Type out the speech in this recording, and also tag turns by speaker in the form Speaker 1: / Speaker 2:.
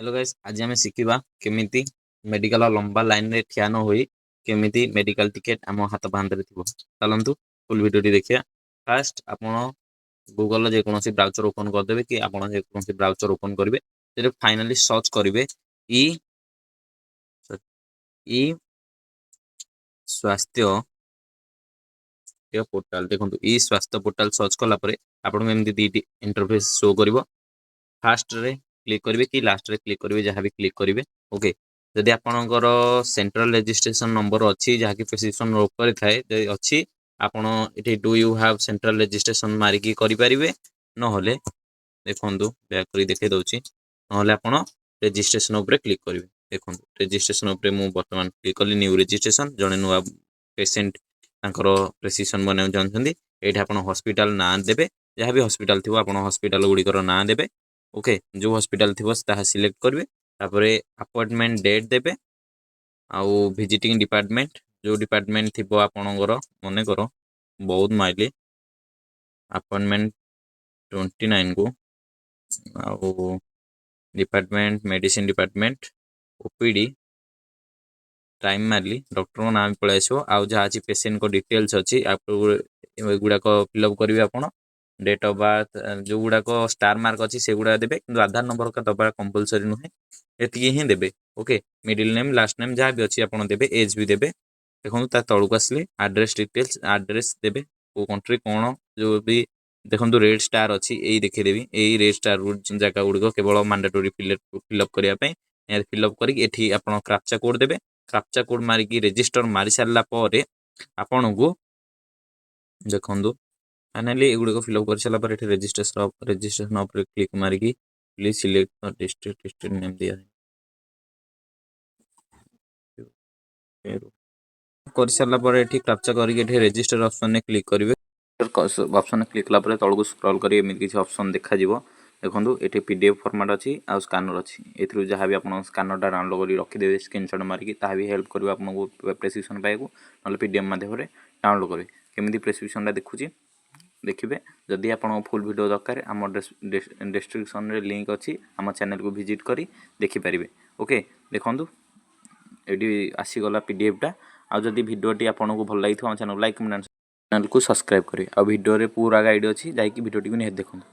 Speaker 1: Hello guys, ଆଜି ଆମେ ଶିଖିବା କେମିତି ମେଡ଼ିକାଲ ଲମ୍ବା ଲାଇନରେ ଠିଆ ନ ହୋଇ କେମିତି ମେଡ଼ିକାଲ ଟିକେଟ୍ ଆମ ହାତ ପାହାନ୍ତାରେ ଥିବ। ଚାଲନ୍ତୁ, ଫୁଲ୍ ଭିଡ଼ିଓଟି ଦେଖିବା। ଫାଷ୍ଟ ଆପଣ ଗୁଗଲର ଯେକୌଣସି ବ୍ରାଉଜର ଓପନ୍ କରିଦେବେ କି ଆପଣ ଯେକୌଣସି ବ୍ରାଉଜର ଓପନ୍ କରିବେ, ସେଥିରେ ଫାଇନାଲି ସର୍ଚ୍ଚ କରିବେ ଇ ଇ ସ୍ୱାସ୍ଥ୍ୟ ପୋର୍ଟାଲ। ଦେଖନ୍ତୁ, ଇ ସ୍ୱାସ୍ଥ୍ୟ ପୋର୍ଟାଲ ସର୍ଚ୍ଚ କଲା ପରେ ଆପଣଙ୍କୁ ଏମିତି ଦୁଇଟି ଇଣ୍ଟରଫେସ୍ ଶୋ କରିବ। ଫାଷ୍ଟରେ କ୍ଲିକ୍ କରିବେ କି ଲାଷ୍ଟରେ କ୍ଲିକ୍ କରିବେ, ଯାହା ବି କ୍ଲିକ୍ କରିବେ। ଓକେ, ଯଦି ଆପଣଙ୍କର ସେଣ୍ଟ୍ରାଲ ରେଜିଷ୍ଟ୍ରେସନ ନମ୍ବର ଅଛି, ଯାହାକି ପ୍ରେସକ୍ରିପସନ୍ ଉପରେ ଥାଏ, ଯଦି ଅଛି, ଆପଣ ଏଠି "Do you have central registration" ମାରିକି କରିପାରିବେ। ନହେଲେ ଦେଖନ୍ତୁ, ବ୍ୟାକ୍ କରି ଦେଖାଇ ଦେଉଛି। ନହେଲେ ଆପଣ ରେଜିଷ୍ଟ୍ରେସନ ଉପରେ କ୍ଲିକ୍ କରିବେ। ଦେଖନ୍ତୁ, ରେଜିଷ୍ଟ୍ରେସନ ଉପରେ ମୁଁ ବର୍ତ୍ତମାନ କ୍ଲିକ୍ କଲି, ନ୍ୟୁ ରେଜିଷ୍ଟ୍ରେସନ। ଜଣେ ନୂଆ ପେସେଣ୍ଟ ତାଙ୍କର ପ୍ରେସକ୍ରିପସନ୍ ବନାଇବାକୁ ଚାହୁଁଛନ୍ତି। ଏଇଠି ଆପଣ ହସ୍ପିଟାଲ ନାଁ ଦେବେ। ଯାହା ବି ହସ୍ପିଟାଲ ଥିବ, ଆପଣ ହସ୍ପିଟାଲ ଗୁଡ଼ିକର ନାଁ ଦେବେ। ଓକେ, ଯେଉଁ ହସ୍ପିଟାଲ ଥିବ ତାହା ସିଲେକ୍ଟ କରିବେ। ତାପରେ ଆପଏଣ୍ଟମେଣ୍ଟ ଡେଟ୍ ଦେବେ ଆଉ ଭିଜିଟିଂ ଡିପାର୍ଟମେଣ୍ଟ, ଯେଉଁ ଡିପାର୍ଟମେଣ୍ଟ ଥିବ ଆପଣଙ୍କର। ମନେକର ବହୁତ ମାଇଲି ଆପଏଣ୍ଟମେଣ୍ଟ 29କୁ ଆଉ department medicine department, OPD time ମାରିଲି, ଡକ୍ଟରଙ୍କ ନାଁ ବି ପଳେଇ ଆସିବ। ଆଉ ଯାହା ଅଛି ପେସେଣ୍ଟଙ୍କ ଡିଟେଲ୍ସ ଅଛି, ଏଗୁଡ଼ାକ ଫିଲ୍ଅପ୍ କରିବେ ଆପଣ। ଡେଟ୍ ଅଫ୍ ବାର୍ଥ, ଯେଉଁଗୁଡ଼ାକ ଷ୍ଟାର ମାର୍କ ଅଛି ସେଗୁଡ଼ାକ ଦେବେ, କିନ୍ତୁ ଆଧାର ନମ୍ବର ଦେବା କମ୍ପଲସରି ନୁହେଁ, ଏତିକି ହିଁ ଦେବେ। Okay, middle name, last name ଯାହା ବି ଅଛି ଆପଣ ଦେବେ, ଏଜ୍ ବି ଦେବେ। ଦେଖନ୍ତୁ, ତା ତଳକୁ ଆସିଲେ ଆଡ୍ରେସ୍ ଡିଟେଲ୍ସ, ଆଡ୍ରେସ୍ ଦେବେ, କେଉଁ କଣ୍ଟ୍ରି କ'ଣ ଯେଉଁ ବି। ଦେଖନ୍ତୁ, ରେଡ୍ ଷ୍ଟାର ଅଛି, ଏଇ ଦେଖେଇଦେବି। ଏଇ ରେଡ୍ ଷ୍ଟାର ଜାଗା ଗୁଡ଼ିକ କେବଳ ମାଣ୍ଡାଟୋରି ଫିଲ୍ଅପ୍ କରିବା ପାଇଁ। ନିହାତି ଫିଲ୍ଅପ୍ କରିକି ଏଠି ଆପଣ କ୍ୟାପଚା କୋଡ଼୍ ଦେବେ। କ୍ୟାପଚା କୋଡ଼୍ ମାରିକି ରେଜିଷ୍ଟର ମାରି ସାରିଲା ପରେ ଆପଣଙ୍କୁ ଦେଖନ୍ତୁ, ଫାଇନାଲି ଏଗୁଡ଼ିକ ଫିଲ୍ଅପ୍ କରିସାରିଲା ପରେ ଏଠି ରେଜିଷ୍ଟ୍ରେସନ ଉପରେ କ୍ଲିକ୍ ମାରିକି "Please select district", district name ଦିଆ କରିସାରିଲା ପରେ ଏଠି କ୍ୟାପଚା କରିକି ଏଠି ରେଜିଷ୍ଟର ଅପସନ୍ରେ କ୍ଲିକ୍ କରିବେ। ଅପସନ୍ରେ କ୍ଲିକ୍ କଲା ପରେ ତଳକୁ ସ୍କ୍ରଲ୍ କରି ଏମିତି କିଛି ଅପସନ୍ ଦେଖାଯିବ। ଦେଖନ୍ତୁ, ଏଠି ପିଡିଏଫ୍ ଫର୍ମାଟ୍ ଅଛି ଆଉ ସ୍କାନର ଅଛି। ଏଥିରୁ ଯାହା ବି ଆପଣ ସ୍କାନରଟା ଡାଉନଲୋଡ଼ କରି ରଖିଦେବେ ସ୍କ୍ରିନସଟ୍ ମାରିକି, ତାହା ବି ହେଲ୍ପ କରିବ ଆପଣଙ୍କୁ ପ୍ରେସକ୍ରିପସନ୍ ପାଇବାକୁ। ନହେଲେ ପିଡିଏଫ୍ ମାଧ୍ୟମରେ ଡାଉନଲୋଡ଼ କରିବେ। କେମିତି ପ୍ରେସକ୍ରିପସନ୍ଟା ଦେଖୁଛି ଦେଖିବେ। ଯଦି ଆପଣଙ୍କ ଫୁଲ୍ ଭିଡ଼ିଓ ଦରକାର, ଆମ ଡେସ୍କ୍ରିପସନ୍ରେ ଲିଙ୍କ୍ ଅଛି, ଆମ ଚ୍ୟାନେଲକୁ ଭିଜିଟ୍ କରି ଦେଖିପାରିବେ। ଓକେ, ଦେଖନ୍ତୁ, ଏଇଠି ଆସିଗଲା ପିଡିଏଫ୍ଟା। ଆଉ ଯଦି ଭିଡ଼ିଓଟି ଆପଣଙ୍କୁ ଭଲ ଲାଗିଥିବ, ଆମ ଚ୍ୟାନେଲ୍ ଲାଇକ୍, କମେଣ୍ଟ, ଚ୍ୟାନେଲକୁ ସବସ୍କ୍ରାଇବ୍ କରିବେ। ଆଉ ଭିଡ଼ିଓରେ ପୁରା ଗାଇଡ଼ ଅଛି, ଯାଇକି ଭିଡ଼ିଓଟିକୁ ନିହାତି ଦେଖନ୍ତୁ।